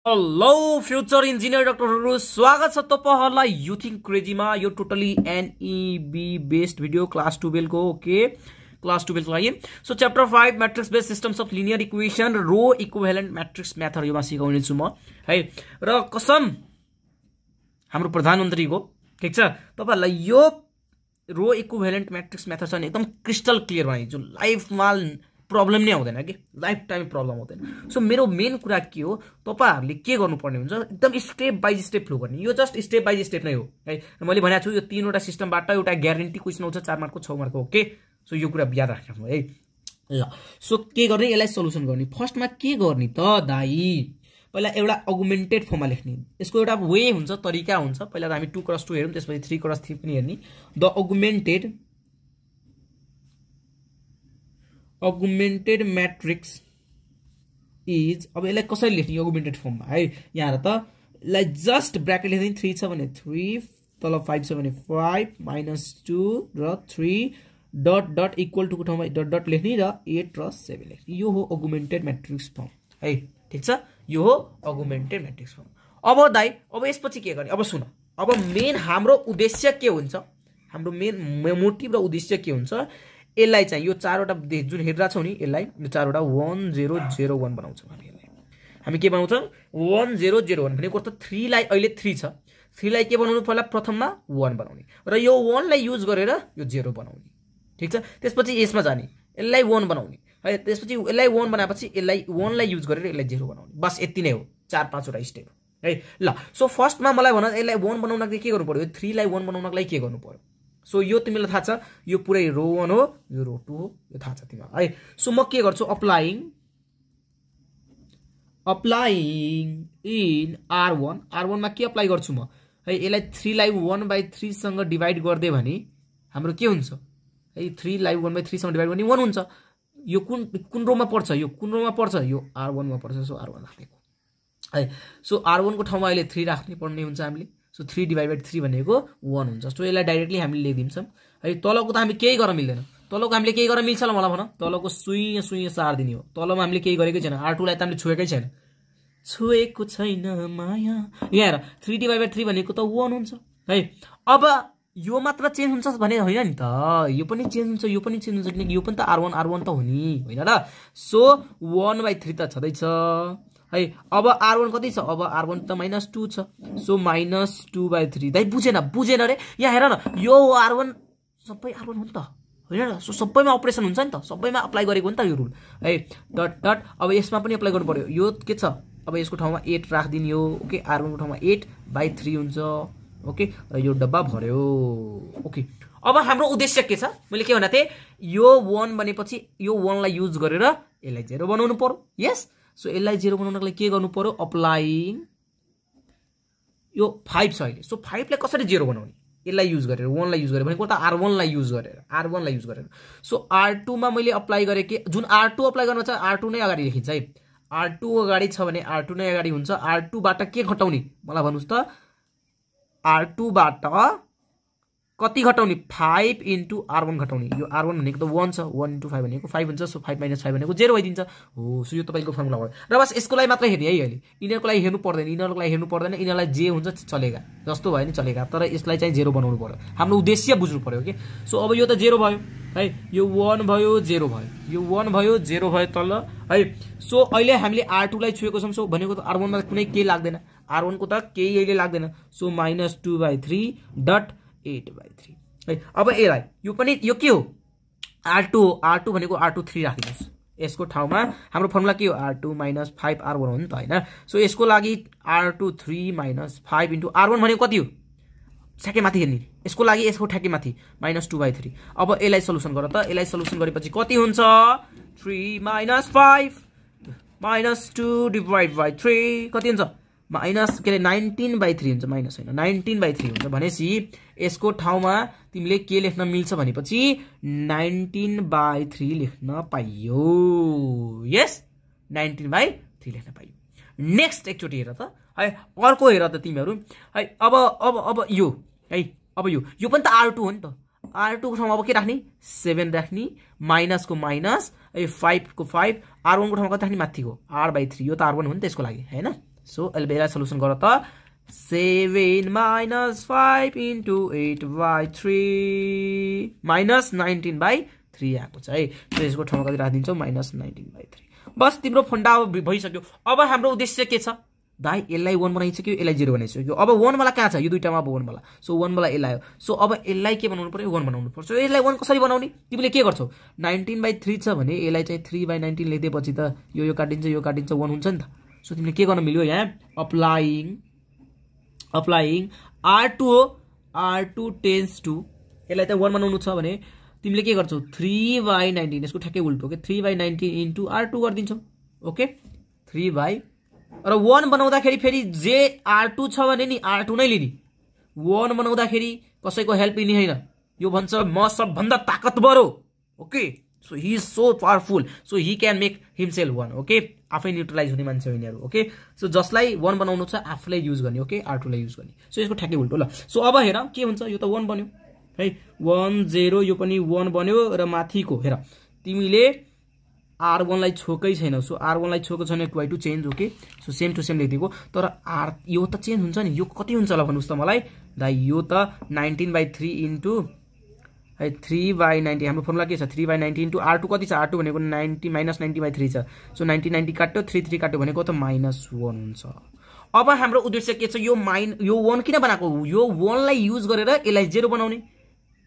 Hello future engineer डाक्टरहरु, स्वागत छ तपाईहरुलाई युथिङ क्रेजीमा। यो totally NEB based video class 12 को। ओके, क्लास 12 को लागि so chapter 5 matrix based systems of linear equation row equivalent matrix method योमा सिकाउने छु म है। र कसम हाम्रो प्रधानमन्त्रीको, ठीक छ, तपाईहरुलाई यो रो इक्विभ्यालेन्ट मैट्रिक्स मेथड छ नि एकदम क्रिस्टल क्लियर बनाइदिन्छु। लाइफमा प्रब्लम नै आउँदैन कि, लाइफ टाइम प्रब्लम आउँदैन। सो मेरो मेन कुरा के हो, तपाईहरुले के गर्नुपर्ने हुन्छ, एकदम स्टेप बाइ स्टेप फ्लो गर्ने। यो जस्ट स्टेप बाइ स्टेप नै हो है। मैले भनेको छु यो तीनवटा सिस्टमबाट एउटा ग्यारेन्टी क्वेशन आउँछ 4 मार्कको 6 मार्कको। ओके, सो यो कुरा याद राख्नु है। ल सो के गर्ने, यसलाई सोलुसन गर्ने। फर्स्टमा के गर्ने त दाइ, पहिला एउटा अगुमेन्टेड फर्ममा लेख्ने। यसको एउटा वे हुन्छ, तरिका हुन्छ। पहिला त हामी 2x2 हेरौँ, त्यसपछि 3x3 पनि हेर्ने। द अगुमेन्टेड मैट्रिक्स इज, अब यसलाई कसरी लेख्ने अगुमेन्टेड फर्ममा है। यहाँ त यसलाई जस्ट ब्र्याकेट लेख्ने। 3 छ भने 3, तल 5 छ भने 5 -2 र 3 डट डट इक्वल टु को ठाउँमा डट डट लेख्ने र 8 र 7 लेख्ने। यो हो अगुमेन्टेड मैट्रिक्स फर्म है, ठीक छ। यो हो अगुमेन्टेड मैट्रिक्स फर्म। अब दाइ, अब यसपछि के गर्ने, अब सुन। अब मेन हाम्रो उद्देश्य के हुन्छ, हाम्रो मेन मोटिभ र उद्देश्य के हुन्छ, यसलाई चाहिँ यो चारवटा जुन हेरिरहेको छौँ नि, यसलाई यो चारवटा 1 0 0 1 बनाउँछौँ हामी। यसलाई हामी के बनाउँछौँ, 1 0 0 1 भनेको त 3 लाई अहिले 3 छ, 3 लाई के बनाउनु, पहिला प्रथममा 1 बनाउने र यो 1 लाई युज गरेर यो 0 बनाउने, ठीक छ। त्यसपछि यसमा जाने, यसलाई 1 बनाउने है। त्यसपछि यसलाई 1 बनाएपछि यसलाई 1 लाई युज गरेर यसलाई 0 बनाउने। बस यति नै हो, 4-5 वटा स्टेप है। ल सो फर्स्टमा मलाई भन, यसलाई 1 बनाउनको लागि के गर्नु पर्यो, 3 लाई 1 बनाउनको लागि के गर्नु पर्यो। सो यो तिमीलाई थाहा छ, यो पुरै रो 1 हो, यो रो 2 हो, यो थाहा छ तिमीलाई है। सो म के गर्छु, अप्लाइङ इन R1 मा के अप्लाई गर्छु म है। यसलाई 3 लाई 1/3 सँग डिवाइड गर्दै भने हाम्रो के हुन्छ है, 3 लाई 1/3 सँग डिवाइड गर्ने 1 हुन्छ। यो कुन रोमा पर्छ, यो कुन रोमा पर्छ, यो R1 मा पर्छ। सो R1 राख्नेको है। सो R1 को ठाउँमा अहिले 3 राख्ने पर्ने हुन्छ हामीले। सो 3/3 भनेको 1 हुन्छ। सो यसलाई डाइरेक्टली हामीले लेखिदिन्छौँ है। तलको त हामी केही गर्न मिल्दैन, तलको हामीले केही गर्न मिल्छ ल, मलाई भन। तलको सुई सार्दिने हो। तलमा हामीले केही गरेकै छैन, R2 लाई त हामीले छुएकै छैन, छुएको छैन माया। यहाँ हेर, 3/3 भनेको त 1 हुन्छ है। अब यो मात्र चेन्ज हुन्छ भने होइन नि त, यो पनि चेन्ज हुन्छ, यो पनि चेन्ज हुन्छ, किनकि यो पनि त R1 त हो नि, होइन र। सो 1/3 त छँदैछ है। अब R1 कति छ, अब R1 त -2 छ। सो -2/3 दाइ बुझेन रे। यहाँ हेर न, यो R1 सबै R1 हो नि त, होइन र। सो सबैमा अपरेसन हुन्छ नि त, सबैमा अप्लाई गरेको हो नि त यो रुल है। डट डट अब यसमा पनि अप्लाई गर्नु पर्यो। यो के छ, अब यसको ठाउँमा 8 राखिदिने हो। ओके, R1 को ठाउँमा 8/3 हुन्छ। ओके, र यो डब्बा भर्यो। ओके, अब हाम्रो उद्देश्य के छ, मैले के भनेको थिएँ, यो 1 बनेपछि यो 1 लाई युज गरेर यसलाई 0 बनाउनु पर्यो। यस, सो यसलाई 0 बनाउनको लागि के गर्नु पर्यो, अप्लाइङ यो 5 छ अहिले। सो 5 लाई कसरी 0 बनाउने, यसलाई युज गरेर 1 लाई युज गरेर भनेको त R1 लाई युज गरेर। सो R2 मा मैले अप्लाई गरे के, जुन R2 अप्लाई गर्न छ R2 नै अगाडि लेखिन्छ है। R2 अगाडि छ भने R2 नै अगाडि हुन्छ। R2 बाट के घटाउने मलाई भन्नुस् त, R2 बाट कति घटाउने, 5 × R1 घटाउने। यो R1 भनेको त 1 छ, 1 × 5 भनेको 5 हुन्छ। सो 5 - 5 भनेको 0 भइदिन्छ हो। सो यो तपाईको फर्मुला हो र बस यसको लागि मात्र हेर्ने है अहिले। यिनीहरुको लागि हेर्नु पर्दैन, यिनीहरुलाई जे हुन्छ चलेगा, जस्तो भयो नि चलेगा, तर यसलाई चाहिँ 0 बनाउनु पर्यो। हाम्रो उद्देश्य बुझ्नु पर्यो के। सो अब यो त 0 भयो है, यो 1 भयो 0 भयो, यो 1 भयो 0 भयो तल है। सो अहिले हामीले R2 लाई छुएको छौं। सो भनेको त R1 मा कुनै केही लाग्दैन, R1 को त केही अहिले लाग्दैन। सो -2/3 डट 8/3 है। अब यसलाई यो पनि यो के हो, R2 भनेको R2 3 राखिदिनुस्। यसको ठाउँमा हाम्रो फर्मुला के हो, R2 - 5 R1 हो नि त, हैन। सो यसको लागि R2 3 - 5 × R1 भनेको कति हो, ठ्याक्कै माथि हेर्ने। यसको लागि यसको ठ्याक्कै माथि -2/3। अब यसलाई सोलुसन गर त। यसलाई सोलुसन गरेपछि कति हुन्छ, 3 - 5 -2/3 कति हुन्छ, के अरे 19/3 हुन्छ। माइनस होइन, 19/3 हुन्छ। भनेपछि यसको ठाउँमा तिमीले के लेख्न मिल्छ भनेपछि 19/3 लेख्न पाइयो। यस, 19/3 लेख्न पाइयो। नेक्स्ट एकचोटि हेर त है, अर्को हेर त तिमीहरू है। अब यो है, अब यो पनि त R2 हो नि त। R2 को ठाउँमा अब के राख्ने, 7 राख्ने, माइनस को माइनस 5 को 5, R1 को ठाउँमा कति राख्ने, माथिको R/3। यो त R1 हो नि त यसको लागि, हैन। सो अहिले यसलाई सल्युसन गर त 7 minus 5 into 8 by 3 minus 19 by 3 आएको छ है। सो यसको ठाउँमा कति राखिदिन्छौ माइनस 19 by 3। बस तिम्रो फन्डा अब भइसक्यो। अब हाम्रो उद्देश्य के छ दाइ यसलाई 1 बनाइसक्यो यसलाई 0 बनाइसक्यो। अब 1 वाला कहाँ छ यो दुईटामा अब 1 वाला। सो 1 वाला यसलाई हो। सो अब यसलाई के बनाउनु पर्यो 1 बनाउनु पर्छ। यसलाई 1 कसरी बनाउने तिमीले के गर्छौ 19 by 3 छ भने यसलाई चाहिँ 3 by 19 लेख्दैपछि त यो काटिन्छ 1 हुन्छ नि त। सो तिमीले के गर्न मिल्यो यहाँ अप्लाइङ R2 हो R2 टेन्स टु यसलाई त 1 बनाउनु छ भने तिमीले के गर्छौ 3 by 19 यसको ठ्याक्कै उल्टो के 3 by 19 into R2 गरिदिन्छौ। ओके 3 by र 1 बनाउँदाखेरि फेरि जे R2 छ भने नि R2 नै लिने। 1 बनाउँदाखेरि कसैको हेल्प लिने हैन। यो भन्छ म सबभन्दा ताकतवर हो। Okay so he is so powerful so Hee can make himself 1। Okay आफै न्युट्रलाइज हुने मान्छे हो यिनीहरु। ओके सो जसलाई 1 बनाउनु छ आफूलाई युज गर्ने। ओके R2 लाई युज गर्ने। सो यसको ठ्याक्कै उल्टो ल। सो अब हेर के हुन्छ यो त 1 बन्यो है 1 0 यो पनि 1 बन्यो र माथिको हेर तिमीले R1 लाई छोकै छैन। सो R1 लाई छोको छैन 2 change. Okay so same to same लेखिदिएको तर यो त चेन्ज हुन्छ नि। यो कति हुन्छ होला भन्नुस् त मलाई दाइ यो त 19 by 3 इन्टु है 3 by 90 हाम्रो फर्मुला के छ 3 by 90 इन्टु R2 कति छ R2 भनेको 90 minus 90 by 3 छ। सो 90 90 काट्यो 3 3 काट्यो भनेको त -1 हुन्छ। अब हाम्रो उद्देश्य के छ यो 1 किन बनाएको यो 1 लाई युज गरेर यसलाई 0 बनाउने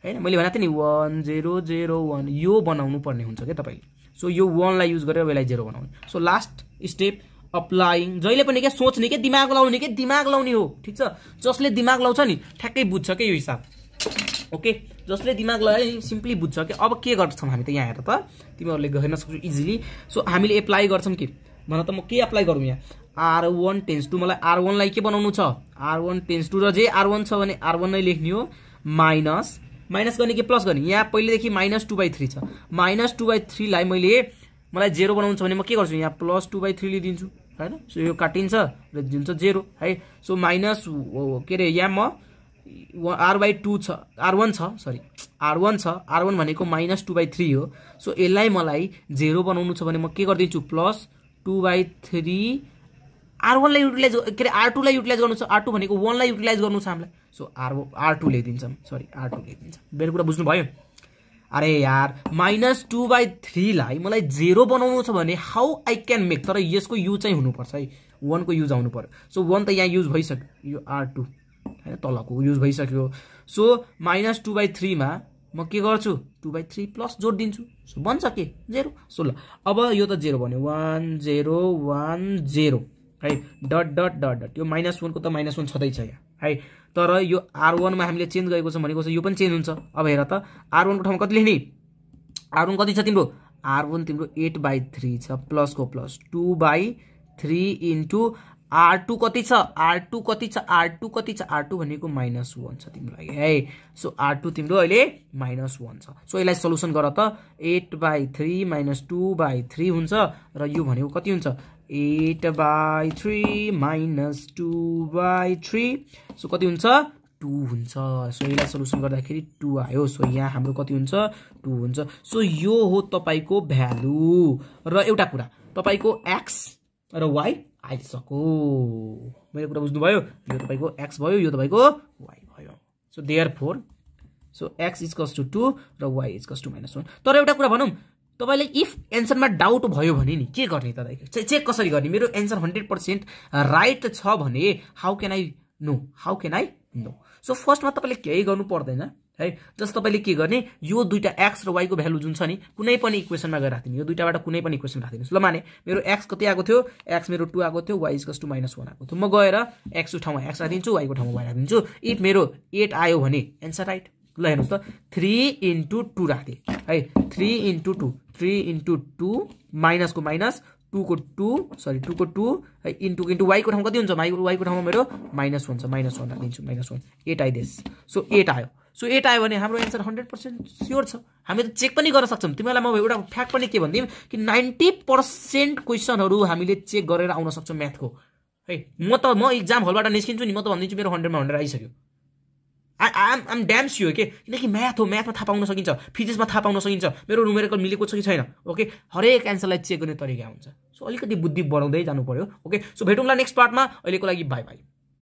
हैन। मैले भनेको थिएँ नि 1 0 0 1 यो बनाउनु पर्ने हुन्छ के तपाईले। सो यो 1 लाई युज गरेर यसलाई 0 बनाउने। सो लास्ट स्टेप अप्लाइङ जहिले पनि के सोच्ने के दिमाग लाउने हो ठीक छ। जसले दिमाग लाउँछ नि ठ्याक्कै बुझ्छ के यो हिसाब। ओके जसले दिमाग लगाए सिम्पली बुझ्छ के। अब के गर्छौं हामी त यहाँ हेर त तिमीहरुले गर्न सक्छौ इजिली। सो हामीले एप्लाई गर्छौं के भन त म के एप्लाई गरौँ यहाँ R1 टेन्स टु मलाई R1 लाई के बनाउनु छ R1 टेन्स टु र जे R1 छ भने R1 नै लेख्ने हो माइनस गर्ने के प्लस गर्ने। यहाँ पहिलेदेखि -2 by 3 छ -2 by 3 लाई मलाई 0 बनाउनु छ भने म के गर्छु यहाँ +2 by 3 लिदिन्छु हैन। सो यो काटिन्छ र दिन्छ 0 है। सो माइनस के रे यहाँ म R/2 छ R1 छ सरी R1 छ R1 भनेको -2 by 3 हो। सो यसलाई मलाई 0 बनाउनु छ भने म के गर्दिन्छु +2 by 3 R1 लाई युटिलाइज के रे R2 लाई युटिलाइज गर्नु छ। R2 भनेको 1 लाई युटिलाइज गर्नु छ हामीलाई। सो R2 लेखिदिन्छम सरी R2 लेखिदिन्छम। मेरो कुरा बुझ्नु भयो। अरे यार -2 by 3 लाई मलाई 0 बनाउनु छ भने हाउ आई क्यान मेक तर यसको युज चाहिँ हुनु पर्छ है 1 को युज आउनु पर्यो। सो 1 त यहाँ युज भइसक्यो यो R2 हैन तलको युज भइसक्यो। सो -2 by 3 मा म के गर्छु 2 by 3 प्लस जोड दिन्छु। सो बन्छ के 0। सो ल अब यो त 0 भन्यो 1 0 1 0 है डट डट डट डट यो -1 को त -1 छदै छ यहाँ है। तर यो R1 मा हामीले चेन्ज गरेको छ भनेको छ यो पनि चेन्ज हुन्छ। अब हेर त R1 को ठाउँमा कति लेख्ने R1 कति छ तिम्रो R1 तिम्रो 8 by 3 छ प्लस को प्लस 2 by 3 इन्टु R2 कति छ R2 कति छ R2 कति छ R2 भनेको -1 छ तिम्रो लागि है। सो R2 तिम्रो अहिले -1 छ। सो यसलाई सल्युसन गर त 8 by 3 -2 by 3 हुन्छ र यो भनेको कति हुन्छ 8 by 3 -2 by 3 सो कति हुन्छ 2 हुन्छ। सो यसलाई सल्युसन गर्दाखेरि 2 आयो। सो यहाँ हाम्रो कति हुन्छ 2 हुन्छ। सो यो हो तपाईको भ्यालु र एउटा कुरा तपाईको x र y आइसक्यो। मेरो कुरा बुझ्नु भयो यो तपाईको x भयो यो तपाईको y भयो। सो देयरफोर सो x = 2 र y = -1। तर एउटा कुरा भनौं तपाईले इफ एन्सरमा डाउट भयो भने नि के गर्ने त दाइ चेक कसरी गर्ने मेरो एन्सर 100% राइट छ भने how can I know. So फर्स्टमा तपाईले केही गर्नु पर्दैन है। जस्ट तपाईले के गर्ने यो दुईटा x र y को भ्यालु जुन छ नि कुनै पनि इक्वेसनमा गएर राख्दिनु। यो दुईटाबाट कुनै पनि इक्वेसन राख्दिनुस् ल। माने मेरो x कति आको थियो x मेरो 2 आको थियो y = -1 आको थियो। म गएर x को ठाउँमा x राख्दिन्छु y को ठाउँमा y राख्दिन्छु। इफ मेरो 8 आयो भने एन्सर राइट। ल हेर्नुस् त 3 * 2 राख्दे है 3 * 2 3 * 2 माइनस को माइनस 2 को 2 सरी 2 को 2 है इन्टु y को ठाउँमा कति हुन्छ y को ठाउँमा मेरो -1 छ -1 राख्दिन्छु -1 8 आइदेस। सो 8 आयो। सो 8 आयो भने हाम्रो एन्सर 100% स्योर छ। हामी त चेक पनि गर्न सक्छौं। तिमीलाई म एउटा फ्याक्ट पनि के भन्दिम कि 90% क्वेशनहरु हामीले चेक गरेर आउन सक्छौं म्याथको है। म एक्जाम हलबाट निस्किन्छु नि म त भन्दिन्छु मेरो 100 मा 100 आइसक्यो आम ड्याम स्योर के, किनकि म्याथ हो, म्याथमा थाहा पाउन सकिन्छ, फिजिक्समा थाहा पाउन सकिन्छ मेरो न्युमेरिकल मिलेको छ कि छैन। ओके, हरेक एन्सरलाई चेक गर्ने तरिका हुन्छ। सो अलिकति बुद्धि बढाउँदै जानु पर्यो। ओके, सो भेटौँला नेक्स्ट पार्टमा। अहिलेको लागि बाई बाई।